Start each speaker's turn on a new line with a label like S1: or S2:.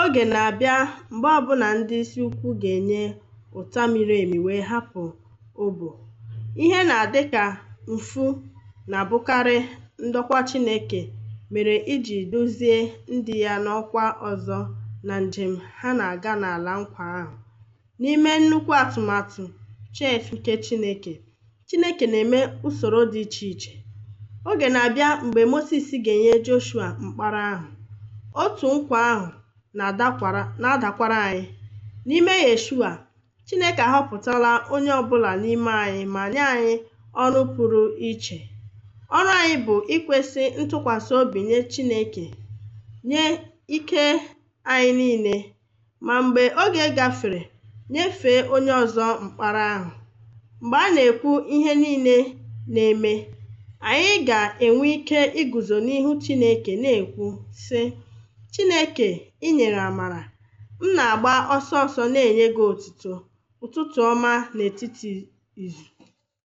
S1: Oge na-abịa mgbe ọbụna ndị isi ukwu ga-enye ụta miri emi wee hapụ obo. Ihe na-adị ka mfu na-abụkarị ndokwa Chineke mere iji duzie ndị Ya n'ọkwa ọzọ na njem ha na-aga n'ala nkwa ahụ. N'ime nnukwu atụmatụ chess nke Chineke, Chineke na-eme usoro dị iche iche. Oge na-abịa mgbe Mosis ga-enye Joshua mkpara ahụ. Otu nkwa ahụ na-adakwara anyị. N'ime Yeshua, Chineke ahọpụtala onye ọ bụla n'ime anyị ma nye anyị ọrụ pụrụ iche. Ọrụ anyị bụ ikwesị ntụkwasị obi nye Chineke, nye ike anyị niile, ma mgbe oge gafere, nyefee onye ọzọ mkpara ahụ. Mgbe a na-ekwu ihe niile na-eme, anyị ga-enwe ike iguzo n'ihu Chineke na-ekwu, sị, Chineke, ị nyere amara. M na-agba ọsọ ọsọ na-enye gị otuto. Ụtụtụ ọma n'etiti izu.